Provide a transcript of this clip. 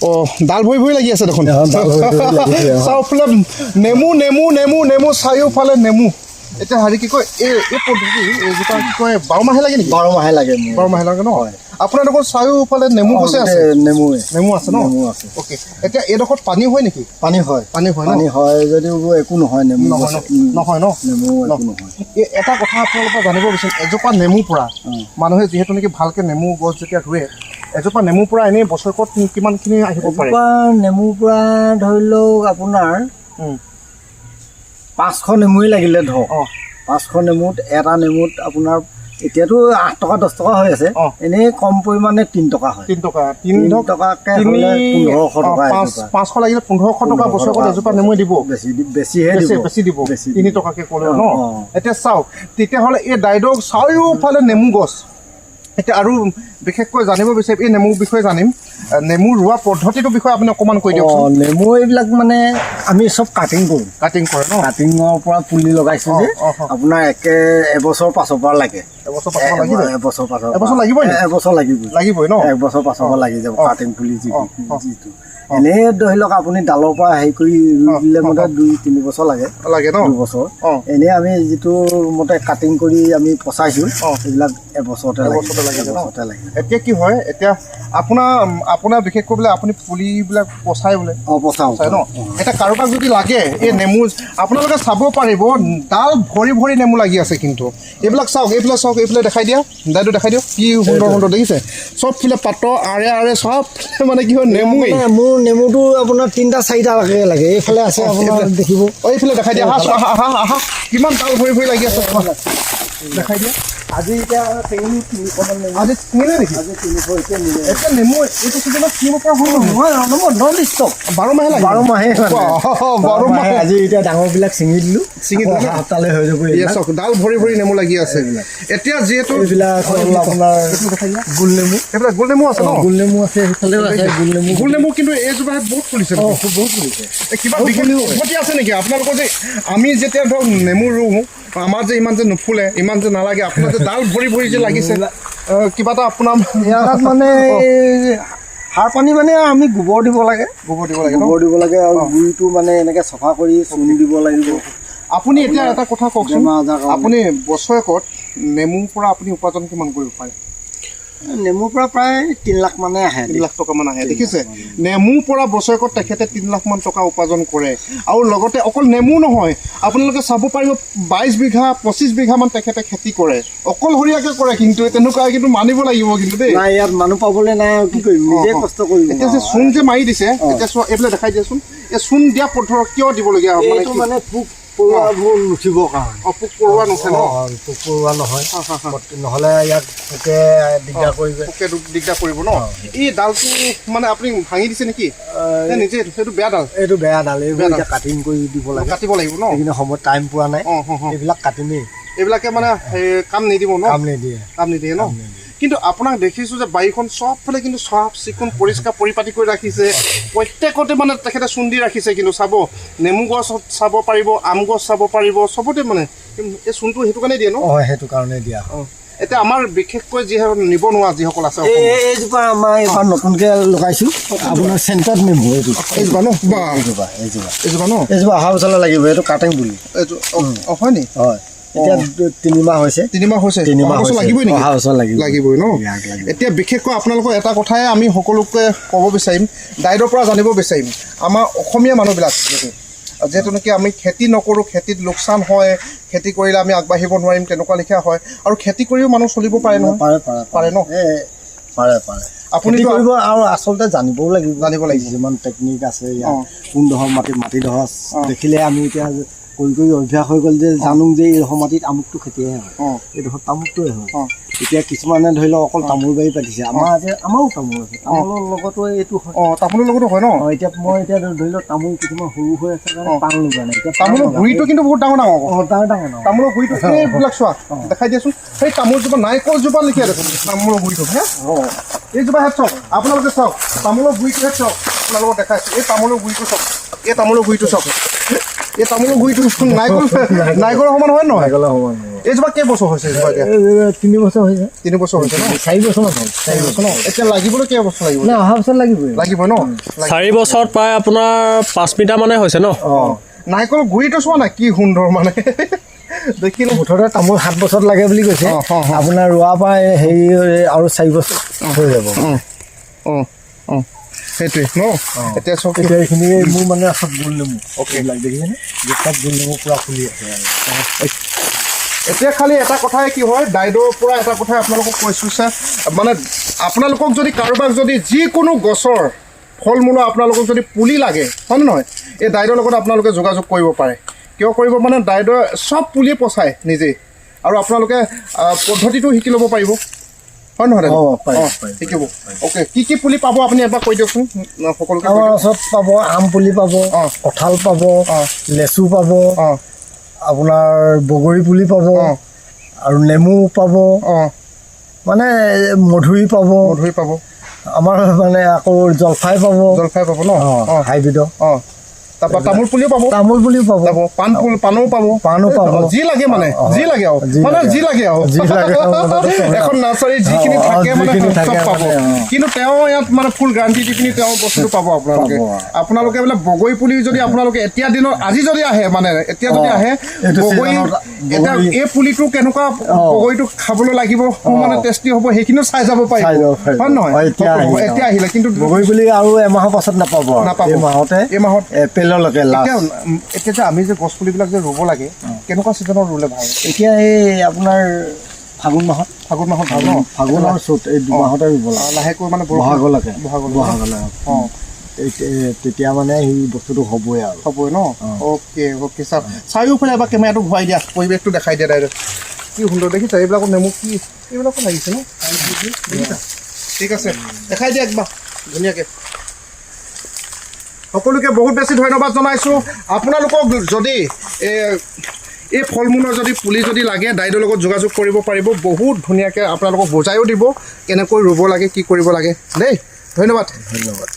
অঁ, ডাল ভৰি ভৰি লাগি আছে দেখোন। অঁ, ডাল ভৰি ভৰি লাগিছে, অঁ। চাৰিওফালে নেমু নেমু নেমু নেমু, চাৰিওফালে নেমু। এতিয়া হেৰি কি কয়, এই পদ্ধতি এইজোপা কি কয়, 12 মাহে লাগে নেকি? 12 মাহে লাগে মোৰ। 12 মাহে লাগে ন? আপোনাৰ দেখোন চাৰিওফালে নেমু গছে আছে। নেমুৱে। নেমু আছে ন? নেমু আছে। অ'কে, এতিয়া এইডোখৰত পানী হয় নেকি? পানী হয়। পানী হয় ন? পানী হয় যদিও একো নহয় নেমু নহয় ন? গছত। নহয় ন? নেমু ন? একো নহয়। এই এটা কথা আপোনালোকৰ জানিব বিচাৰিম, এজোপা নেমুৰ পৰা মানুহে যিহেতু নেকি ভালকে নেমু গছ যেতিয়া ৰুৱে, এজোপা নেমুৰ পৰা এনেই বছৰেকত কিমানখিনি আহিব পাৰে? এজোপা নেমুৰ পৰা ধৰি লওক আপোনাৰ 500 নেমুৱেই লাগিলে ধৰক, 500 নেমুত এটা নেমুত আপোনাৰ এতিয়াতো 8 টকা 10 টকা হৈ আছে। এনেই কম পৰিমাণে 3 টকা হয়। 3 টকা, তিনি তিনি ধৰক টকাকে তিনি হ'লে 1500 টকা এজোপা। 500 লাগিলে 1500 টকা 1500 বছৰেকত টকা এজোপা নেমুৱে দিব। বেছি বেছিহে বেছি দিব। বেছি দিব। বেছি তিনি দিব। টকাকে ক'লে ন? অ। এতিয়া চাওক তেতিয়াহ'লে এই ডাইডক চাৰিওফালে নেমু গছ। এতিয়া আৰু বিশেষকৈ জানিব বিচাৰিম, এই নেমুৰ বিষয়ে জানিম। নেমু ৰোৱা পদ্ধতিটোৰ বিষয়ে আপুনি অকণমান কৈ দিয়কচোন। নেমু এইবিলাক মানে আমি চব কাটিং কৰোঁ। কাটিং কৰে ন? কাটিঙৰ পৰা পুলি লগাইছো যে অ, অ, অ। আপোনাৰ একে এবছৰ পাছৰ পৰা লাগে। এবছৰ পাছৰ পৰা লাগিব? এবছৰ পাছৰ। এবছৰ লাগিবই নেকি? এবছৰ লাগিবই। লাগিবই ন? এবছৰ পাছৰ পৰা লাগি যাব। কাটিং পুলি অ, অ। যিটো এনেই ধৰি লওক আপুনি ডালৰ পৰা হেৰি কৰি ৰুই দিলে মতে 2-3 বছৰ লাগে। লাগে ন? 2 বছৰ। এনেই আমি যিটো মতে কাটিং কৰি আমি পচাইছো, সেইবিলাক এবছৰতে লাগে। এবছৰতে লাগি যায় ন? এবছৰতে লাগে। এতিয়া কি হয়, এতিয়া আপোনাৰ আপোনাৰ বিশেষকৈ বোলে আপুনি পুলিবিলাক পচাই বোলে? অঁ, পচাওঁ। পচাই ন? এতিয়া কাৰোবাক যদি লাগে এই নেমু, আপোনালোকে চাব পাৰিব, ডাল ভৰি ভৰি নেমু লাগি আছে। কিন্তু এইবিলাক চাওক, এইবিলাক চাওক, এইফালে দেখাই দিয়া, দাইটো দেখাই দিয়ক, কি সুন্দৰ সুন্দৰ দেখিছে। চবফালে পাতৰ আৰে আৰে চব মানে কি হয়, নেমুৱেই। মানে মোৰ নেমুটো আপোনাৰ তিনিটা চাৰিটাকে লাগে। এইফালে আছে আপোনাৰ দেখিব। অ, এইফালে দেখাই দিয়া। আহা, আহা, আহা, আহা, কিমান ডাল ভৰি ভৰি লাগি আছে দেখাই দিয়া। আজি এতিয়া ছিঙিলো 300মান নেমু। আজি ছিঙিলে নেকি? আজি 300 এতিয়া নিলে। এতিয়া নেমু এইটো ছিজনত ছিঙিব পৰা হ'ল নহয়, নহয়, নন ষ্টপ। 12 মাহে লাগে। 12 মাহে মানে। 12 মাহে। আজি এতিয়া ডাঙৰবিলাক ছিঙি দিলোঁ। ছিঙি দিলে ন? অহা সপ্তাহলৈ হৈ যাব এয়া এইবিলাক। চাওক, ডাল ভৰি ভৰি নেমু লাগি আছে। এতিয়া যিহেতু এইবিলাক হ'ল আপোনাৰ এইটো দেখাই দিয়া। গোল নেমু। এইবিলাক গোল নেমু আছে ন? গোল নেমু আছে, সেইফালেও আছে গোল নেমু। গোল নেমু কিন্তু এইজোপা বহুত ফুলিছে। অঁ, খুব বহুত ফুলিছে। এই কিবা বহুত বিশেষ পুলিও হয়। পদ্ধতি আছে নেকি আপোনালোকৰ যে আমি যেতিয়া ধৰক নেমু ৰুওঁ, আমাৰ যে ইমান যে নুফুলে, ইমান যে নালাগে, আপোনাৰ যে ডাল ভৰি ভৰি যে লাগিছে, কিবা এটা আপোনাৰ ইয়াত মানে এই সাৰ পানী মানে আমি গোবৰ দিব লাগে। গোবৰ দিব লাগে ন? গোবৰ দিব লাগে আৰু গুৰিটো মানে এনেকে চফা কৰি চূণ দিব লাগিব। আপুনি এতিয়া এটা কথা কওকচোন। বেমাৰ আজাৰ কাৰণে। আপুনি বছৰেকত নেমুৰ পৰা আপুনি উপাৰ্জন কিমান কৰিব পাৰে? নেমুৰ পৰা প্ৰায় 3 লাখ মানে আহে। 3 লাখ টকামান আহে। দেখিছে, নেমুৰ পৰা বছৰেকত তেখেতে 3 লাখমান টকা উপাৰ্জন কৰে। আৰু লগতে অকল নেমু নহয়, আপোনালোকে চাব পাৰিব 22 বিঘা 25 বিঘামান তেখেতে খেতি কৰে, অকলশৰীয়াকৈ কৰে। কিন্তু তেনেকুৱা কিন্তু মানিব লাগিব কিন্তু দেই। নাই, ইয়াত মানুহ পাবলৈ নাই আৰু কি কৰিম, নিজে কষ্ট কৰিব। এতিয়া যে চূণ যে মাৰি দিছে, এতিয়া চোৱা, এইফালে দেখাই দিয়াচোন, এই চূণ দিয়া পদ্ধতি কিয় দিবলগীয়া হয় মানে এইটো কি? মানে পোক পৰুৱাবোৰ নুঠিবৰ কাৰণে। অ, পোক পৰুৱা নুঠে ন? অ, পোক পৰুৱা নহয়। হা, হা, হা। নহ'লে ইয়াত পোকে দিগদাৰ কৰিব। পোকে দিগদাৰ কৰিব ন? এই ডালটো মানে আপুনি ভাঙি দিছে নেকি নে নিজে? সেইটো বেয়া ডাল। এইটো বেয়া ডাল, এইবোৰ বেয়া ডাল। এতিয়া কাটিং কৰি দিব লাগে। কাটিব লাগিব ন? এইখিনি সময়ত টাইম পোৱা নাই। অ, হ, হ। এইবিলাক কাটিমেই। এইবিলাকে মানে সেই কাম নিদিব ন? কাম নিদিয়ে। কাম নিদিয়ে ন? কিন্তু আপোনাক দেখিছোঁ যে বাৰীখন চবফালে কিন্তু চাফ চিকুণ পৰিষ্কাৰ পৰিপাটি কৰি ৰাখিছে। প্ৰত্যেকতে মানে তেখেতে চূণ দি ৰাখিছে। কিন্তু চাব, নেমু গছ চাব পাৰিব, আম গছ চাব পাৰিব, চবতে মানে এই চূণটো সেইটো কাৰণে দিয়ে ন? অঁ, সেইটো কাৰণে দিয়া। অ। এতিয়া আমাৰ বিশেষকৈ যিসকল নিবনুৱা যিসকল আছে এই এইজোপা আমাৰ এইবাৰ নতুনকৈ লগাইছোঁ, আপোনাৰ চেণ্টাৰত নেমু এইটো। এইজোপা ন বা? এইজোপা, এইজোপা। এইজোপা ন? এইজোপা অহা বছৰলৈ লাগিব, এইটো কাটিং বুলি। এইটো অ, হয় নি? হয়, এতিয়া 3 মাহ হৈছে। 3 মাহ হৈছে। 3 মাহ অহা বছৰ হৈছে। লাগিবই নেকি? অহা বছৰ লাগিব। লাগিবই ন? ইয়াক লাগিব। এতিয়া বিশেষকৈ আপোনালোকৰ এটা কথাই আমি সকলোকে ক'ব বিচাৰিম, ডাইডৰ পৰা জানিব বিচাৰিম, আমাৰ অসমীয়া মানুহবিলাক যিহেতু নেকি আমি খেতি নকৰোঁ, খেতিত লোকচান হয়, খেতি কৰিলে আমি আগবাঢ়িব নোৱাৰিম তেনেকুৱা লেখীয়া হয়। আৰু খেতি কৰিও মানুহ চলিব পাৰে নহয়? পাৰে, পাৰে। পাৰে ন? এই পাৰে, পাৰে। আপুনিতো খেতি কৰিব আৰু আচলতে জানিবও লাগিব। জানিব লাগিব। যিমান টেকনিক আছে ইয়াত, কোনডোখৰ মাটি, মাটিডোখৰ দেখিলে আমি এতিয়া কৰি কৰি অভ্যাস হৈ গ'ল যে জানো যে এইডোখৰ মাটিত আমুকটো খেতিহে হয়, এইডোখৰ তামুকটোৱে হয়। এতিয়া কিছুমানে ধৰি লওক অকল তামোল বাৰী পাতিছে। আমাৰ আজি আমাৰো তামোল আছে, তামোলৰ লগতো এইটো হয়। অঁ, তামোলৰ লগতো হয় ন? অঁ, এতিয়া মই এতিয়া ধৰি লওক তামোল কিছুমান সৰু হৈ আছে কাৰণে পাণ লগোৱা নাই এতিয়া, পাণ তামোলৰ লগাম। গুৰিটো কিন্তু বহুত ডাঙৰ ডাঙৰ আকৌ। অঁ, ডাঙৰ ডাঙৰ ডাঙৰ। তামোলৰ গুৰিটো এইবিলাক চোৱা, দেখাই দিয়াচোন। সেই তামোলজোপা নাৰিকলজোপা লিখি দেখোন তামোলৰ গুৰিটো হে। এইজোপা হে চাওক, আপোনালোকে চাওক, তামোলৰ গুৰিটোহে চাওক, আপোনালোকক দেখাইছোঁ। এই তামোলৰ গুৰিটো চাওক, এই তামোলৰ গুৰিটো চাওক। এই তামোলৰ গুৰিটো নাৰিকল, নাৰিকলৰ সমান হয় নহয়? নাৰিকলৰ সমান হ'ব। এইজোপা কেইবছৰ হৈছে এইজোপা এতিয়া? এই 3 বছৰ হৈছে। 3 বছৰ হৈছে ন? 4 বছৰমান হ'ল। 4 বছৰ ন? এতিয়া লাগিবলৈ কেইবছৰ লাগিব? নাই, অহা বছৰ লাগিবই। লাগিব ন? 4 বছৰত প্ৰায় আপোনাৰ 5 মিটাৰ মানে হৈছে ন? অঁ। নাৰিকল গুৰিটো চোৱা নাই, কি সুন্দৰ মানে দেখিলে। মুঠতে তামোল 7 বছৰত লাগে বুলি কৈছে। অ, অ, অ। আপোনাৰ ৰোৱা পৰা হেৰি আৰু 4 বছৰ হৈ যাব। অঁ অঁ সেইটোৱে ন? এতিয়া চব এতিয়া এইখিনি মোৰ মানে চব গোল নেমু। অ'কে। এইবিলাক দেখিছেনে? চব গোল নেমু পূৰা ফুলি আছে আৰু। এতিয়া খালি এটা কথাই কি হয়, ডাইডৰ পৰা এটা কথাই আপোনালোকক কৈছোঁ ছাৰ, মানে আপোনালোকক যদি কাৰোবাক যদি যিকোনো গছৰ ফল মূলৰ আপোনালোকক যদি পুলি লাগে, হয় নে নহয়, এই ডাইডৰ লগত আপোনালোকে যোগাযোগ কৰিব পাৰে। কিয় কৰিব মানে ডাইডৰ চব পুলি পচায় নিজেই আৰু আপোনালোকে পদ্ধতিটো শিকি ল'ব পাৰিব, হয় নহয় দাদা? অঁ, পাৰিব, পাৰিব। শিকিব। অ'কে, কি কি পুলি পাব আপুনি এবাৰ কৈ দিয়কচোন সকলোকে কৈ আমাৰ দিয়ক। ওচৰত পাব আম পুলি পাব, কঁঠাল পাব, লেচু পাব, আপোনাৰ বগৰী পুলি পাব আৰু নেমু পাব, মানে মধুৰি পাব। মধুৰি পাব। আমাৰ মানে আকৌ জলফাই পাব। জলফাই পাব ন? অঁ, হাইব্ৰীডৰ। অঁ, তাৰপৰা তামোল পুলিও পাব। তামোল পুলিও পাব। পাব, পাণ ফুল, পাণো পাব। পাণো পাব। যি লাগে মানে, যি লাগে আৰু যি মানে লাগে। যি লাগে আৰু যি লাগে আৰু মানে চব। এখন নাৰ্চাৰী যিখিনি থাকে মানে যিখিনি চব থাকে পাব। মানে, অ। কিন্তু তেওঁ ইয়াত মানে ফুল গ্ৰাণ্টি দি পিনি তেওঁ বস্তুটো পাব আপোনালোকে। পাব, অ। আপোনালোকে বোলে বগৰী পুলি যদি আপোনালোকে এতিয়া দিনত আজি যদি আহে, মানে এতিয়া যদি আহে এইটো বগৰী season ত এতিয়া বগৰী- এই পুলিটো কেনেকুৱা, বগৰীটো খাবলৈ লাগিব, মানে টেষ্টি হ'ব, সেইখিনিও চাই যাব পাৰিব। চাই যাব পাৰিব। হয় নহয়? হয়, এতিয়া আহিলে। এতিয়া আহিলে কিন্তু বগৰী পুলি আৰু এমাহৰ পাছত নাপাব আৰু। নাপাব। এই মাহতে। এই মাহত। এপ্ৰিললৈকে লাষ্ট। এতিয়া যে আমি যে গছ পুলিবিলাক যে ৰুব লাগে, কেনেকুৱা ছিজনত ৰুলে ভাল? এতিয়া এই আপোনাৰ ফাগুন মাহত। ফাগুন মাহত ভাল ন? ফাগুন আৰু চ'ত, এই দুমাহতে ৰুব লাগে। লাহেকৈ মানে বৰষুণ- বহাগলৈকে। বহাগলৈকে। বহাগলৈ। তেতিয়া মানে সেই বস্তুটো হ'বই আৰু। হ'বই ন? অ'কে অ'কে ছাৰ, চাৰিওফালে এবাৰ কেমেৰাটো ঘূৰাই দিয়া, পৰিৱেশটো দেখাই দিয়া ডাইৰেক্ট। কি সুন্দৰ দেখিছা, এইবিলাকো নেমু কি এইবিলাকো লাগিছে ন দেখিছা? ঠিক আছে, দেখাই দিয়া একবাৰ ধুনীয়াকৈ। সকলোকে বহুত বেছি ধন্যবাদ জনাইছোঁ। আপোনালোকক যদি এই ফল মূলৰ যদি পুলি যদি লাগে, ডাইডৰ লগত যোগাযোগ কৰিব পাৰিব। বহুত ধুনীয়াকৈ আপোনালোকক বুজায়ো দিব কেনেকৈ ৰুব লাগে, কি কৰিব লাগে দেই। ধন্যবাদ। ধন্যবাদ।